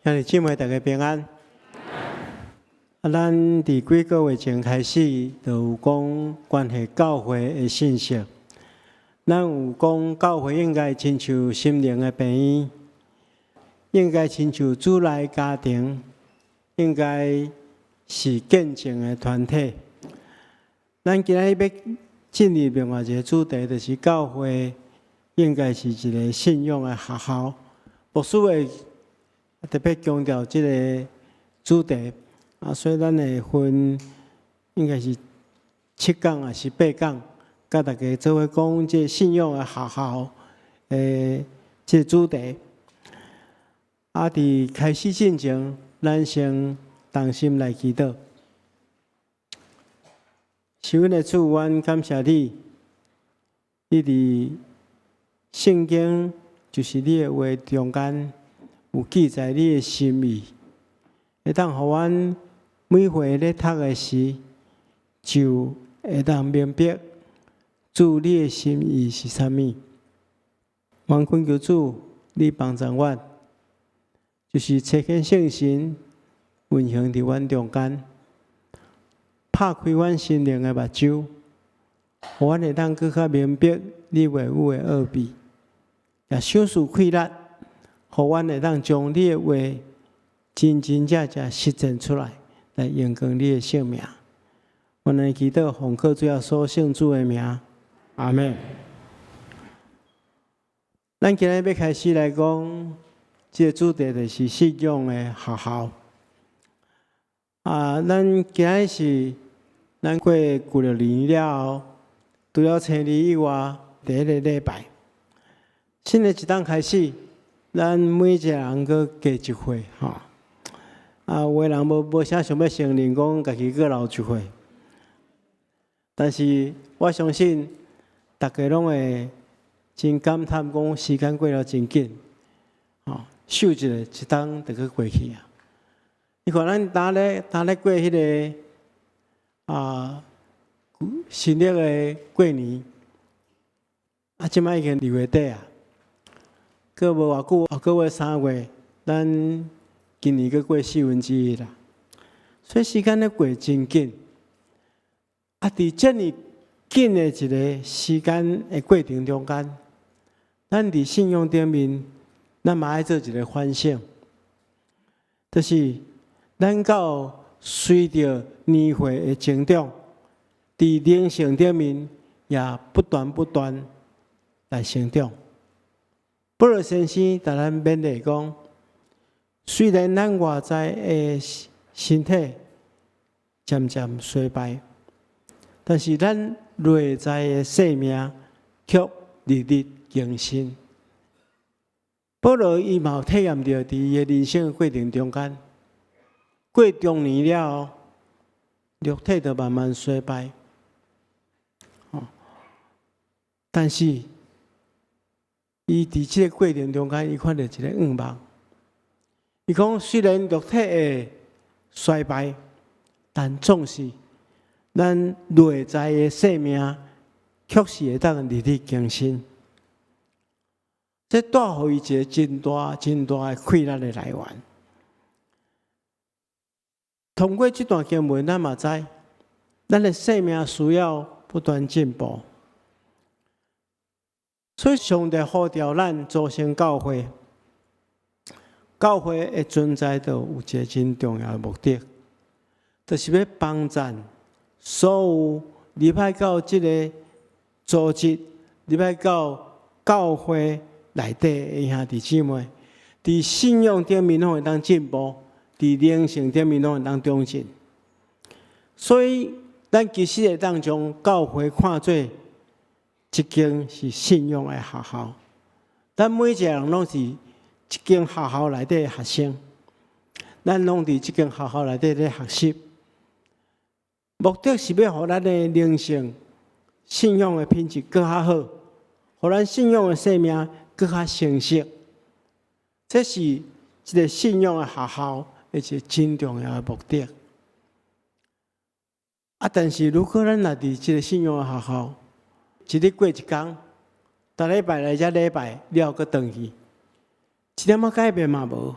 兄弟姊妹，大家平安。啊，咱佇幾個月前開始，就有講關係教會的信息。咱有講教會應該親像心靈的病院，應該親像主內家庭，應該是見證的團體。咱今仔日欲進入另外一個主題，就是教會應該是一個信仰的學校。牧師會特別強調這個主題，啊，所以咱會分應該是七講抑是八講，佮大家做伙講這個信仰的學校的這個主題。啊，佇開始進前，咱先同心來祈禱。是阮的主，阮感謝你，你佇聖經就是你的話中間有記載你的心意，會當予阮每回咧讀的時，就會當明白主你的心意是啥物。阮懇求主，你幫助阮，就是差遣聖神運行佇阮中間，拍開阮心靈的目睭，予阮會當閣較明白你話語的奧秘，也賞賜氣力，予阮會當將你的話真真正正實踐出來，來榮光你的聖名。阮來祈禱，奉靠主耶穌聖子的名，阿們。咱今日欲開始來講，這個主題就是信仰的學校。啊，咱今日是咱過舊曆年了後，除了初二以外，第一個禮拜。新的一冬開始，咱每一個人閣加一歲吼。啊，有的人無啥想欲承認講家己閣老一歲，但是我相信逐家攏會真感嘆講時間過了真緊，吼，睄一下一冬就閣過去啊。你看咱今咧過彼個啊新曆的過年，啊，這擺已經二月底啊，閣無偌久，後個月3月，咱今年閣過四分之一啦。所以時間咧過真緊，啊，佇這爾緊的一個時間的過程中間，咱佇信仰頂面，咱嘛愛做一個反省，就是咱敢有隨著年歲的增長，佇靈性頂面也不斷不斷來成長。保祿先生共咱勉勵講，雖然咱外在的身體漸漸衰敗，但是咱內在的生命卻日日更新。保羅伊嘛有體驗著，佇伊的人生的過程中間，過中年了後，肉體就慢慢衰敗。但是，伊佇這個過程中間，伊看著一個願望。伊講，雖然肉體會衰敗，但總是咱內在的生命，卻是會當日日更新。這帶予伊一個真大、真大的氣力的來源。通過這段經文，咱嘛知，咱的生命需要不斷進步。所以，上帝呼召咱組成教會，教會的存在就有一個真重要的目的，就是欲幫贊所有入來到這個組織，入來到教會內底的兄弟姊妹，佇信仰頂面攏會當進步，佇靈性頂面攏會當長進。所以，咱其實會當將教會看做一間是信仰的學校。咱每一個人攏是這間學校內底的學生，咱攏佇這間學校內底咧學習，目的是欲予咱的靈性、信仰的品質閣較好，予咱信仰的生命閣較成熟。這是這個信仰的學校的一個真重要的目的。啊，但是如果咱若佇這個信仰的學校，一日過一工，逐禮拜來遮禮拜了，閣轉去，一點仔改變嘛無。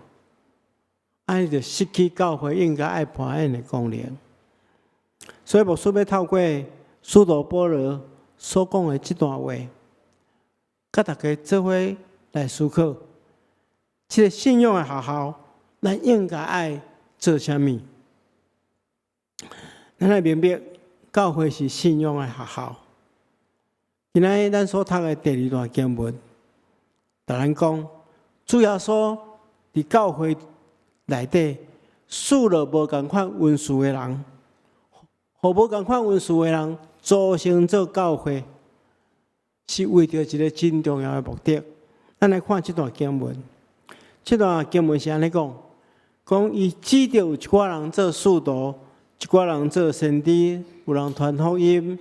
按呢就失去教會應該愛扮演的功能。所以牧師欲透過使徒保羅所講的這段話，佮大家做伙來思考，這个信仰的學校，咱應該愛做啥物？咱愛明白，教會是信仰的學校。今仔日咱所讀的第二段經文，共咱講，主耶穌佇教會內底，賜予無仝款恩賜的人，予無仝款恩賜的人組成做教會，是為著一个真重要的目的。咱來看這段經文，這段經文是按呢講：講伊指著有一寡人做使徒，一寡人做先知，有人傳福音，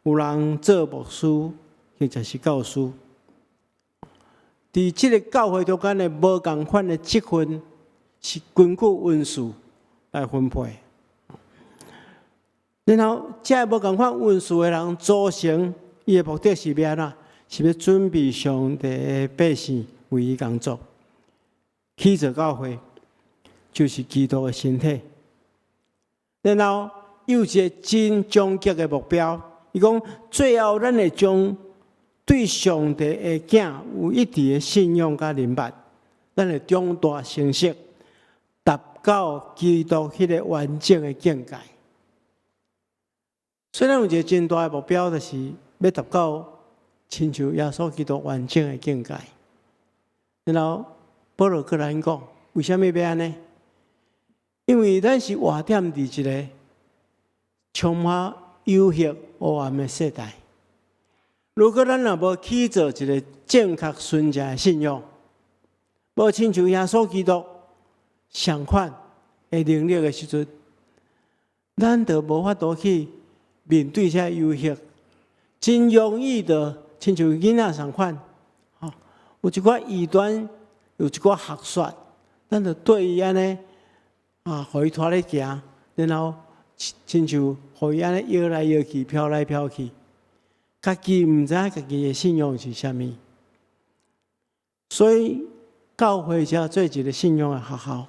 有人做牧師，或者是教師。佇這个教會中間的無仝款的職分，是根據恩賜來分配。然後，這个無仝款恩賜的人組成，伊的目的是欲按怎？是欲準備上帝的百姓為伊工作，起造教會，就是基督的身體。然後，有一个真終極的目標，伊講最後咱會將對上帝的囝有一致的信仰佮認捌，咱會長大成熟，達到基督彼个完整的境界。所以咱有一个真大的目標，就是欲達到親像耶穌基督完整的境界。然後保羅閣來講，為啥物欲按呢？因為咱是活踮佇一个充滿誘惑黑暗的世代。如果咱若無起造一个正確純正的信仰，無親像耶穌基督相款的能力的時陣，咱就無法度去面對這誘惑，真容易的親像囡仔相款，吼，有一寡異端，有一寡學說，咱就對伊按呢啊，予伊拖咧行，然後親像予伊按呢搖來搖去，飄來飄去，家己毋知影家己的信仰是啥物，所以教會才做一个信仰的學校，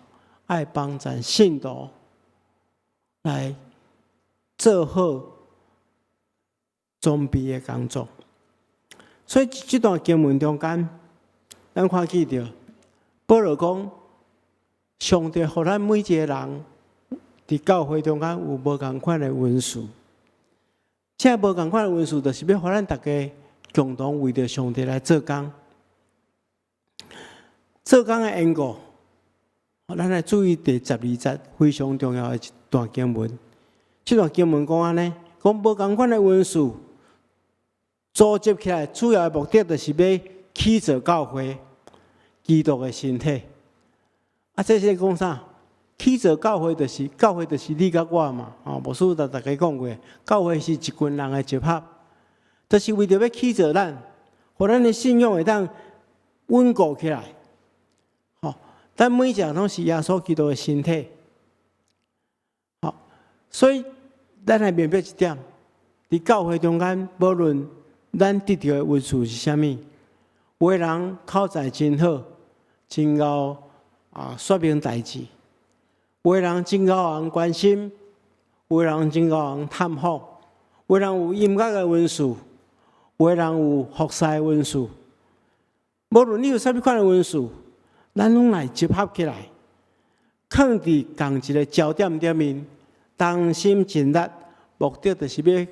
愛幫助信徒來做好裝備的工作。所以這段經文中間，咱看見著保羅講，上帝予咱每一个人佇教會中間有無仝款的恩賜。這無仝款的恩賜，就是欲予咱逐家共同為著上帝來做工。做工的緣故，咱來注意第12節非常重要的一段經文。這段經文講按呢，講無仝款的恩賜組織起來，主要的目的就是欲起造教會，基督的身體。啊，這是講啥？起造教會就是教會，就是你佮我嘛。哦，牧師共大家講過，教會是一群人的集合，就是為著欲起造咱，予咱的信仰會當穩固起來。吼，咱每一個人攏是耶穌基督的身體。吼，所以咱來明白一點，佇教會中間，無論咱得著的恩賜是啥物，有的人口才真好，真𠢕啊說明代誌；有的人真𠢕予人關心，有的人真𠢕予人探訪，有的人有音樂的恩賜，有的人有服侍的恩賜。無論你有啥物款的恩賜，咱攏來集合起來，囥佇仝一个焦點頂面，同心盡力，目的就是欲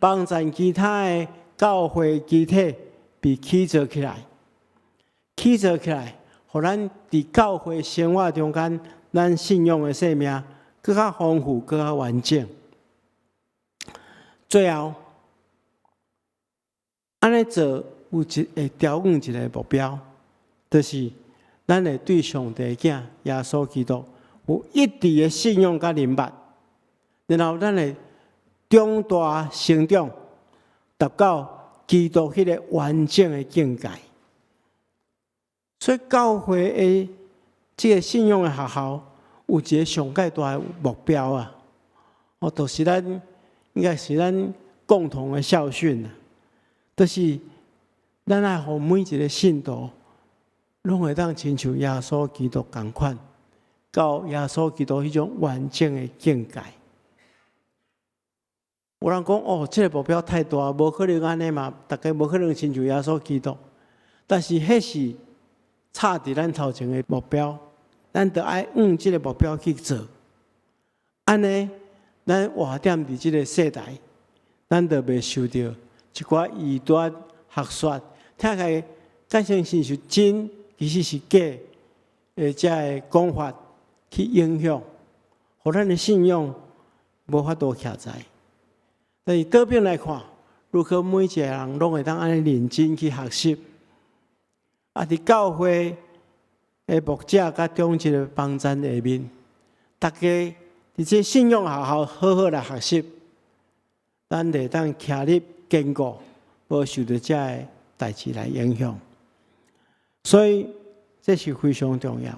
幫助其他的教會肢體被起造起來，起造起來，予咱佇教會生活中間，咱信仰的生命閣較豐富、閣較完整。最後，按呢做有一會調遠一个目標，就是咱會對上帝的囝耶穌基督有一致的信仰佮認捌，然後咱會長大成長，達到基督彼个完整的境界。所以教會的這个信仰的學校有一个上蓋大的目標啊！哦，就是咱應該是咱共同的校訓啊，就是咱愛予每一个信徒攏會當親像耶穌基督仝款，到耶穌基督彼種完整的境界。有人講哦，這个目標太大，無可能按呢嘛，逐家無可能親像耶穌基督。但是彼是插佇咱頭前的目標，咱著愛向這个目標去做。按呢，咱活踮佇這个世代，咱就袂受著一寡異端學說，聽起來敢像是真，其實是假的這个講法去影響，予咱的信仰無法度徛在。但是倒轉來看，如果每一个人攏會當按呢認真去學習，啊，佇教會的牧者佮長執的幫贊下面，逐家佇這信仰學校好好來學習，咱會當徛立堅固，無受著這个代誌來影響。所以這是非常重要。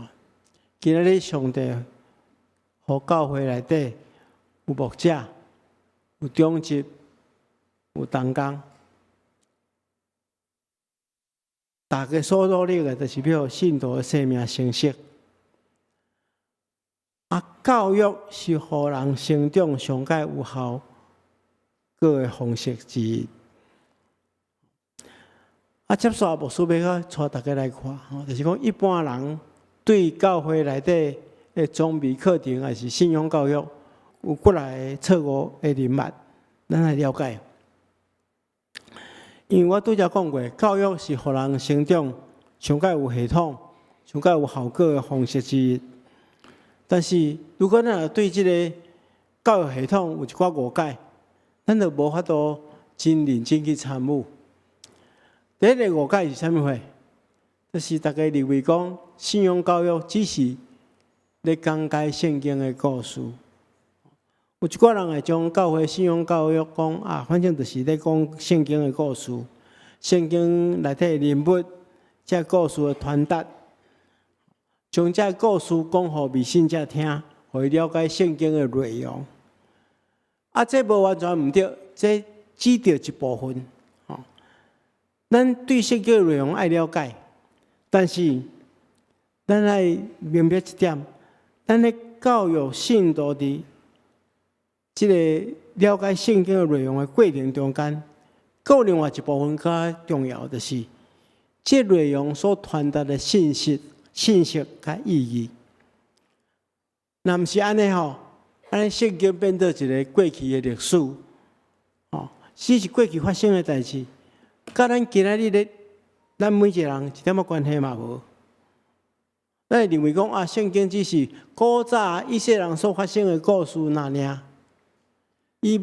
今仔日上帝予教會內底有牧者、有長執、有同工，逐家所努力的，就是欲予信徒的生命成熟。啊，教育是予人成長上蓋有效果的方式之一。啊，接紲牧師欲閣帶大家來看，吼，就是講一般人對教會內底的裝備課程，抑是信仰教育，有幾若个錯誤的認識，咱來了解。因為我拄才講過，教育是予人成長上蓋有系統、上蓋有效果的方式之一。但是，如果咱若對這个教育系統有一寡誤解，咱就無法度真認真去參與。第一个誤解是啥物貨？就是逐家認為講信仰教育只是咧講解聖經的故事。有一寡人會將教會信仰教育講啊，反正就是咧講聖經的故事，聖經內底人物，這故事的傳達，將這故事講予未信者聽，予伊了解聖經的內容。啊，這無完全毋對，這只對一部分。吼，咱對聖經的內容愛了解，但是咱愛明白一點，咱咧教育信徒佇這个了解聖經的內容的過程中間，閣有另外一部分較重要，就是這內容所傳達的信息佮意義。若毋是按呢吼，按呢聖經變做一个過去的歷史，吼，只是過去發生的代誌，佮咱今仔日咧，咱每一个人一點仔關係嘛無。咱會認為講啊，聖經只是古早以色列人所發生的故事爾爾。伊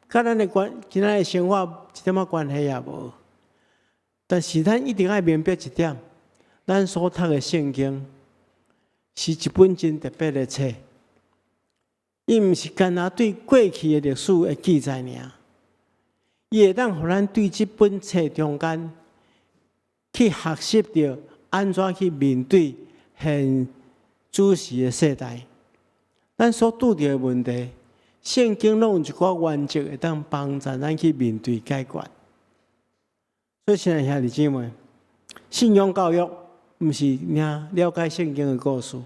佮咱的關，今仔的生活一點仔關係也無。但是咱一定愛明白一點，咱所讀的聖經是一本真特別的冊，伊毋是干焦對過去的歷史的記載爾，伊會當予咱對這本冊中間去學習著按怎去面對現此時的世代，咱所拄著的問題。聖經攏有一寡原則會當幫助咱去面對解決。所以，親愛兄弟姊妹，信仰教育毋是爾了解聖經的故事，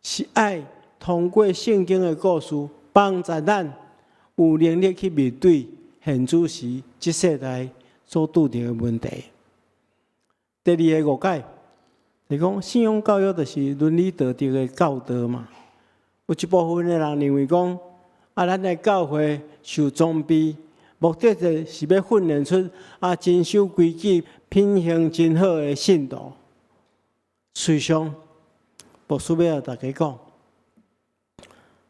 是愛通過聖經的故事，幫助咱有能力去面對現此時這世代所拄著的問題。第二个誤解，是講信仰教育就是倫理道德的教導嘛。有一部分的人認為講，啊，咱來教會受裝備，目的就是欲訓練出啊，真守規矩、品行真好的信徒。事實上，牧師欲共大家講，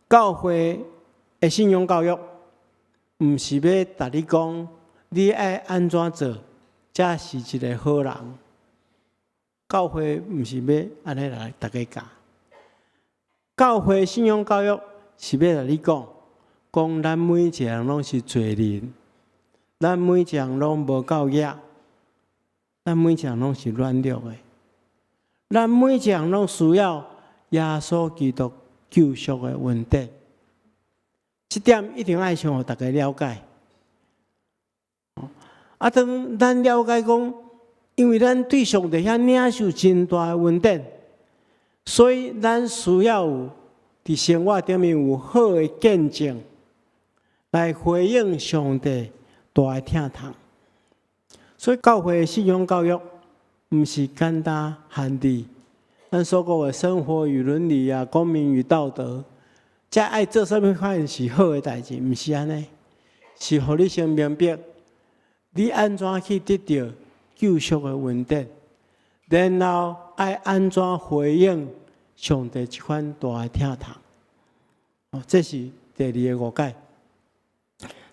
教會的信仰教育，毋是欲共你講，你愛按怎做，才是一个好人。教會毋是欲按呢來共大家教，教會信仰教育是欲共你講，講咱每一个人攏是罪人，咱每一個人攏無夠額，咱每一個人攏是軟弱的，咱每一個人攏需要耶穌基督救贖的恩典。這點一定愛先予大家了解。啊，當咱了解講，因為咱對上帝遐領受真大的恩典，所以咱需要有佇生活頂面有好的見證，來回應上帝大的疼痛。所以教會的信仰教育，毋是簡單限佇咱所講的生活與倫理啊、公民與道德，這愛做啥物款是好的代誌，毋是按呢，是予你先明白，你按怎去得著救贖的恩典，然後愛按怎回應上帝這款大的疼痛。哦，這是第二个誤解。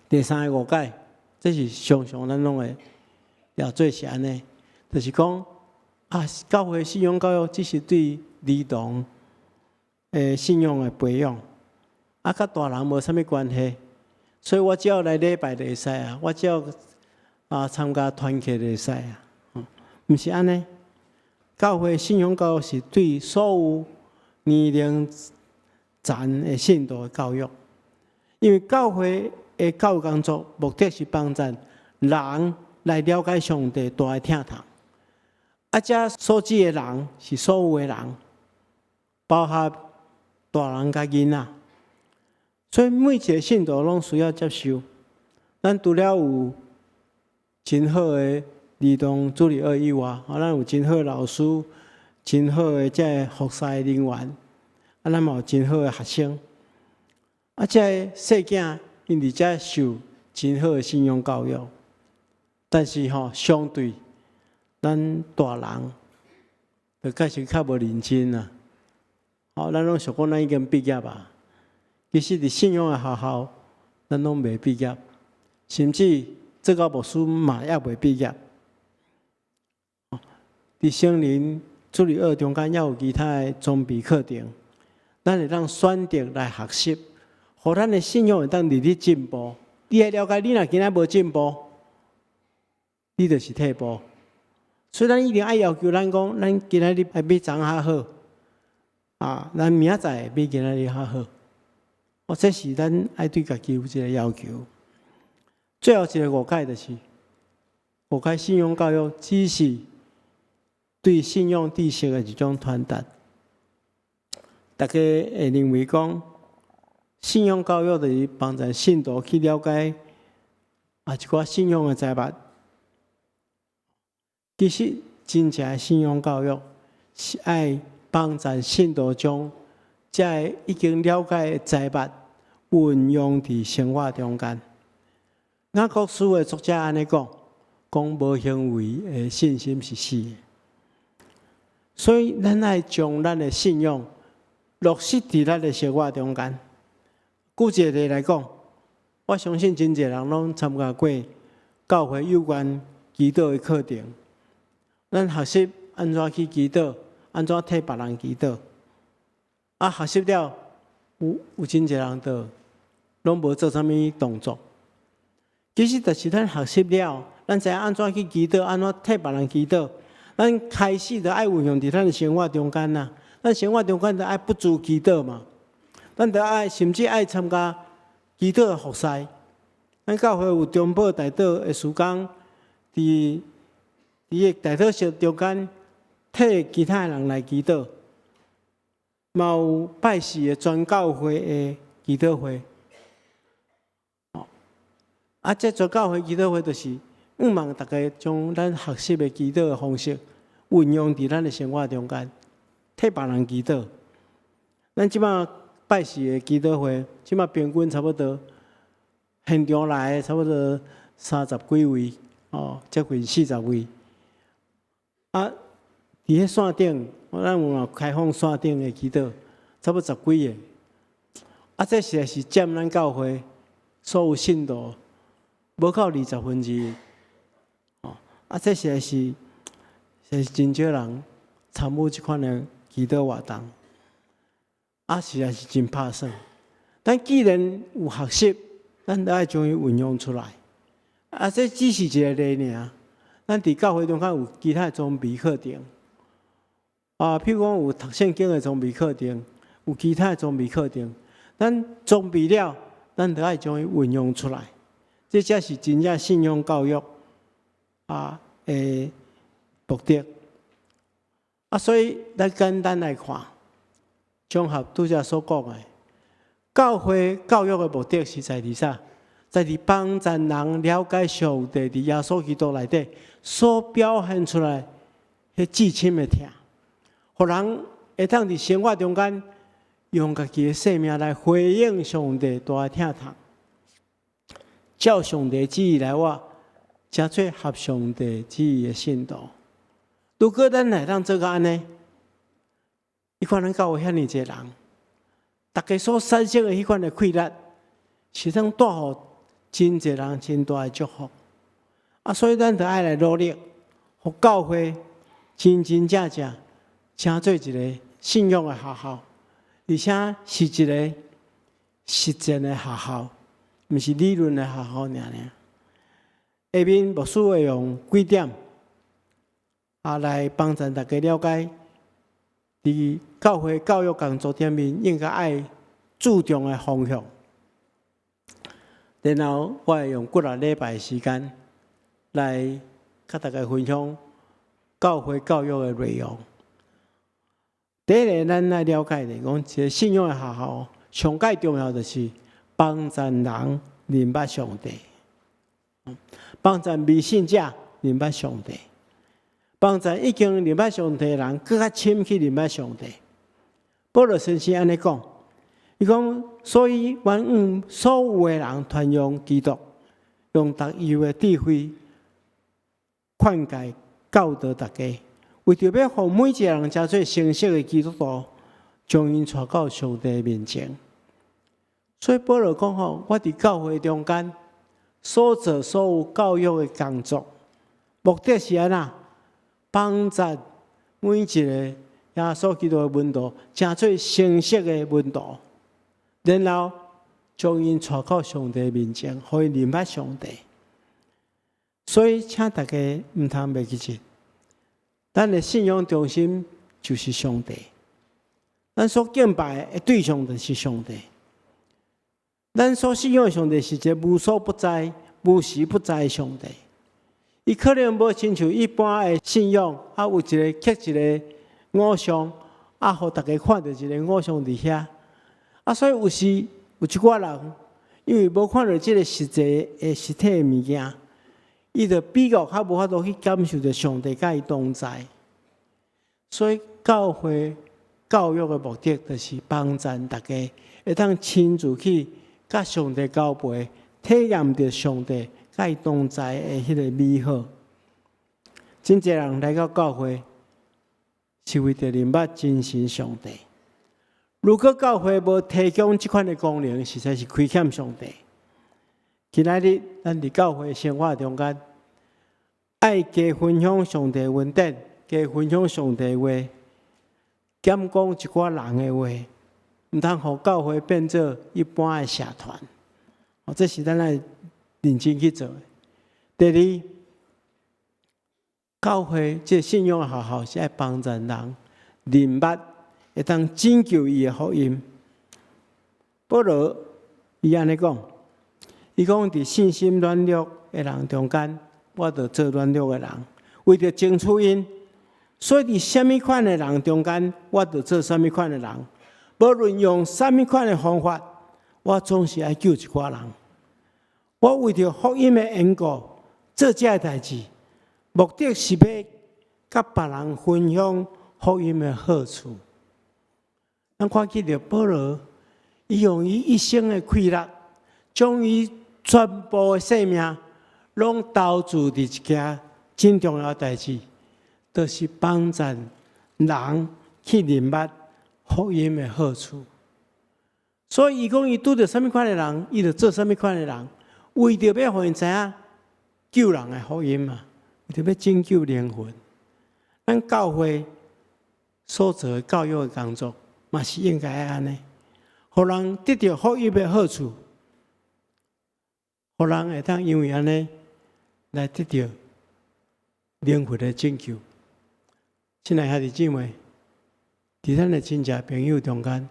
第三个誤解，這是常常咱攏會也做是按呢，就是講啊，教會信仰教育只是對兒童的信仰的培養，啊，佮大人無啥物關係，所以我只要來禮拜就會使啊，我只要啊參加團契就會使啊，毋是按呢。教會信仰教育是對所有年齡層的信徒的教育，因為教會的教育工作目的是幫助人來了解上帝大的疼痛。啊，這所指的人是所有的人，包含大人佮囡仔。所以每一个信徒攏需要接受。咱除了有真好的兒童主日學以外，啊，咱有真好的老師，真好的這个服侍人員，啊，咱嘛有真好的學生。啊，這个細囝𪜶佇遮受真好的信仰教育，但是吼，相對咱大人，就確實較無認真啊。吼，咱攏想講咱已經畢業啊，其實佇信仰的學校，咱攏未畢業，甚至做到牧師嘛猶未畢業。佇成人主日學中間，猶有其他的裝備課程，咱會當選擇來學習，予咱的信仰會當日日進步。你愛了解，你若今仔無進步，你就是退步。所以咱一定愛要求咱講，咱今仔日愛比昨昏較好，啊，咱明仔載比今仔日較好。哦，這是咱愛對家己有一个要求。最後一个誤解就是，誤解信仰教育只是對信仰知識的一種傳達。大家會認為講，信仰教育就是幫助信徒去了解啊一寡信仰的財物。其實，真正的信仰教育是愛幫助信徒將這个已經了解的財物運用佇生活中間。雅各書的作者按呢講，講無行為的信心是死的。所以，咱愛將咱的信仰落實佇咱的生活中間。舉一個例來講，我相信真濟人攏參加過教會有關祈禱的課程。咱學習按怎去祈禱，按怎替別人祈禱。啊，學習了有真濟人就攏無做啥物動作。其實，就是咱學習了，咱知影按怎去祈禱，按怎替別人祈禱。咱開始就愛運用佇咱的生活中間啊。咱生活中間就愛不住祈禱嘛。咱就愛甚至愛參加祈禱的服侍。咱教會有中保代禱的時間，佇個代禱室中間替其他人來祈禱，嘛有拜四的全教會的祈禱會。啊，這全教會祈禱會就是向望大家將咱學習的祈禱的方式運用佇咱的生活中間，替別人祈禱。咱這擺拜四的祈禱會，這擺平均差不多現場來的差不多三十幾位，哦，接近40位。啊，佇彼線頂，咱有開放線頂的祈禱，差不多十幾個。啊，這實在是佔咱教會所有信徒無夠1/20。哦，啊，這實在是真少人參與這款的祈禱活動。啊，實在是真拍算。但既然有學習，咱就愛將伊運用出來。啊，這只是一個例爾。咱佇教會中間有其他的裝備課程，啊，譬如講有讀聖經的裝備課程，有其他的裝備課程。咱裝備了，咱就愛將伊運用出來。這才是真正信仰教育啊的目的。啊，所以咱簡單來看，綜合拄才所講的，教會教育的目的是在佇啥？在佇幫助人了解上帝佇耶穌基督內底所表現出來彼至深的疼，予人會當佇生活中間用家己的生命來回應上帝大的疼痛，照上帝旨意來活，成做合上帝旨意的信徒。如果咱會當做到按呢，你看咱教會遐爾濟人，逐家所產生的彼款的氣力，是當帶予真濟人真大的祝福。啊，所以咱著愛來努力，予教會真真正正成做一个信仰的學校，而且是一个實踐的學校，毋是理論的學校爾爾。下面牧師會用幾點來幫助大家了解，佇教會教育工作頂面應該愛注重的方向。然後我會用幾仔禮拜的時間來佮大家分享教會教育的內容。第一个，咱來了解的，講一个信仰的學校，上蓋重要就是幫助人認捌上帝，幫助未信者認捌上帝，幫助已經認捌上帝的人，閣較深去認捌上帝。保羅先生按呢講，伊講，所以阮向所有的人傳揚基督，用特有的智慧勸誡教導大家，為著欲予每一个人成做成熟的基督徒，將𪜶帶到上帝面前。所以保羅講吼，我佇教會中間所做所有教育的工作，目的是按怎？幫助每一個耶穌基督的門徒，成做成熟的門徒，然後將𪜶帶到上帝面前，予𪜶認捌上帝。所以，請大家毋通袂記得，咱的信仰中心就是上帝，咱所敬拜的對象就是上帝。咱所信仰的上帝是一個無所不在、無時不在的上帝。伊可能無親像一般的信仰，有一个刻一个偶像，予大家看著一个偶像佇遐。所以有時有一寡人，因為無看著這个實際的實體的物件，伊就比較較無法度去感受著上帝佮伊同在。所以教會教育的目的，就是幫助大家會當親自去佮上帝交陪，體驗著上帝佮伊同在的彼个美好。真濟人來到教會，是為著認捌真神上帝。如果教會無提供這款的功能，實在是虧欠上帝。今仔日咱佇教會生活中間，愛加分享上帝恩典，加分享上帝話，減講一寡人的話，毋通予教會變做一般的社團。哦，這是咱愛認真去做的。第二，教會這信仰的學校是愛幫助人認捌會當拯救伊的福音。保羅伊按呢講，伊講佇信心軟弱的人中間，我就做軟弱的人，為著爭取𪜶。所以佇啥物款的人中間，我就做啥物款的人。無論用啥物款的方法，我總是愛救一寡人。我為著福音的緣故做這个代誌，目的是欲佮別人分享福音的好處。咱看見著保羅，伊用伊一生的氣力，將伊全部的生命，攏投注佇一件真重要的代誌，就是幫助人去認捌福音的好處。所以伊講，伊拄著啥物款的人，伊就做啥物款的人，為著欲予𪜶知影救人的福音嘛，為著欲拯救靈魂。咱教會所做的教育的工作，嘛是應該按呢，予人得著福音的好處，予人會當因為按呢來得著靈魂的拯救。親愛兄弟姊妹，佇咱的親戚朋友中間，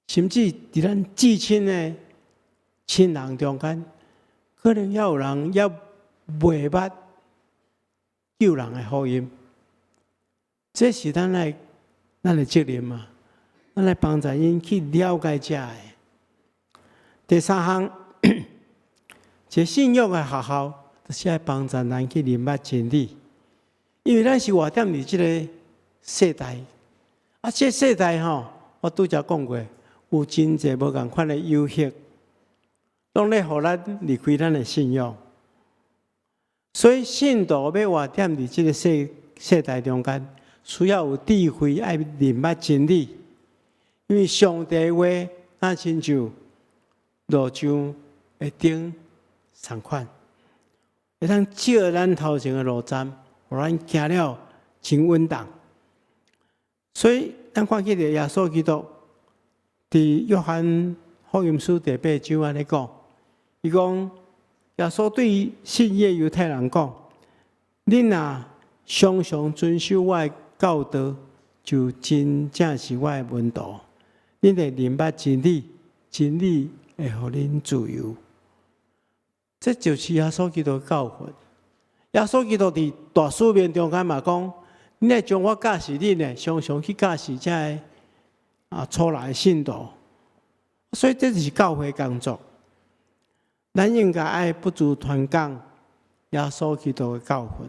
甚至佇咱至親的親人中間，可能猶有人猶袂捌救人的福音，這是咱的責任嘛。咱來幫助𪜶去了解這个。第三項，一个信仰的學校，就是愛幫助咱去認捌真理，因為咱是活踮佇這个世代，啊，這个世代吼，我拄才講過，有真濟無仝款的誘惑，攏咧予咱離開咱的信仰。所以信徒欲活踮佇這个世代中間，需要有智慧，愛認捌真理。因為上帝話若親像路上的燈仝款，會當照咱頭前的路站，予咱行了真穩當。所以咱看見著耶穌基督佇約翰福音書第八章按呢講，伊講耶穌對信伊的猶太人講：恁若常常遵守我的教導，就真正是我的門徒。恁會認捌真理，真理會予恁自由。這就是耶穌基督的教訓。耶穌基督佇大使命中間嘛講：恁愛將我教示恁的，常常去教示這个初來的信徒。所以這就是教會工作。咱應該愛不住傳講耶穌基督的教訓，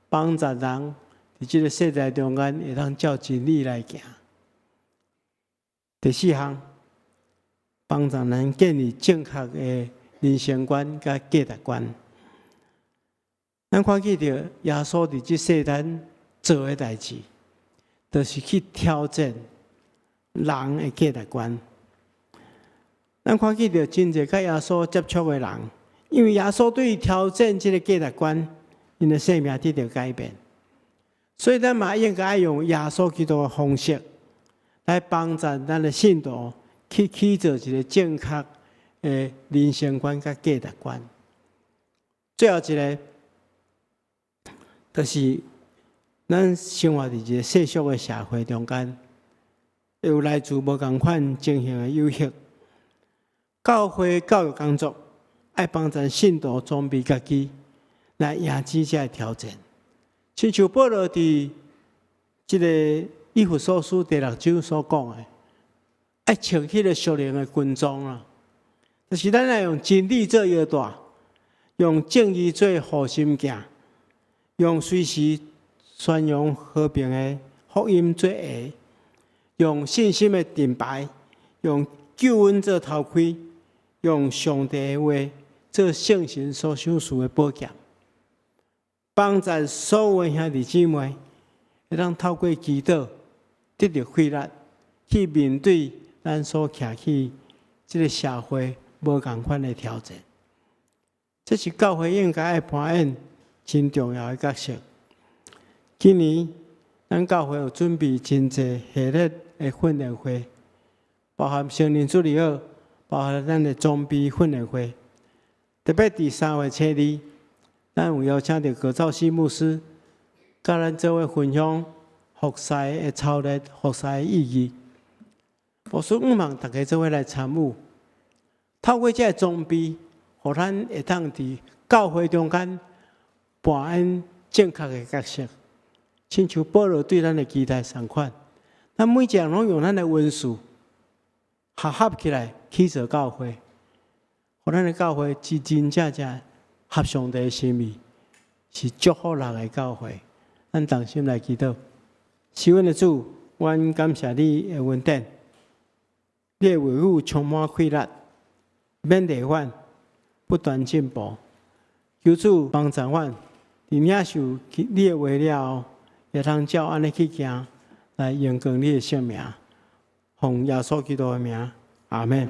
幫助人佇這个世代中間會當照真理來行。第四項，幫助咱建立正確的人生觀佮價值觀。咱看見著耶穌佇這世間做的代誌，就是去挑戰人的價值觀。咱看見著真濟佮耶穌接觸的人，因為耶穌對挑戰這个價值觀，𪜶的生命得著改變。所以咱嘛應該愛用耶穌基督的方式，來幫助咱的信徒去起造一个正確的人生觀佮價值觀。最後一个，就是咱生活佇一个世俗的社會中間，有來自無仝款情形的誘惑。教會教育工作愛幫助信徒裝備家己來迎接這个挑戰。親像保羅佇這个以弗所書第六章所講的，愛穿彼个屬靈的軍裝啦，就是咱愛用真理做腰帶，用正義做護心鏡，用隨時宣揚和平的福音做鞋，用信心的盾牌，用救恩做頭盔，用上帝的話做聖神所賞賜的寶劍，幫助所有兄弟姊妹，會當透過祈禱得著氣力，去面對咱所徛起這个社會無仝款的挑戰。這是教會應該愛扮演真重要的角色。今年咱教會有準備真濟系列的訓練會，包含成人主日學，包含咱的裝備訓練會。特別佇3月初2，咱有邀請著葛兆熙牧師，佮咱做伙分享服侍的操練、服侍的意義。牧師向望大家做伙來參與，透過這个裝備，予咱會當佇教會中間扮演正確的角色，親像保羅對咱的期待仝款。咱每一个人攏用咱的恩賜合合起來去做教會，予咱的教會真真正正合上帝的心意，是祝福人的教會。咱同心來祈禱，是阮的主，阮感謝你的恩典，你的話語充滿氣力，免違反，不斷進步。求主幫助阮，佇領受你的話了後，會通照按呢去行，來榮光你的聖名，奉耶穌基督的名，阿門。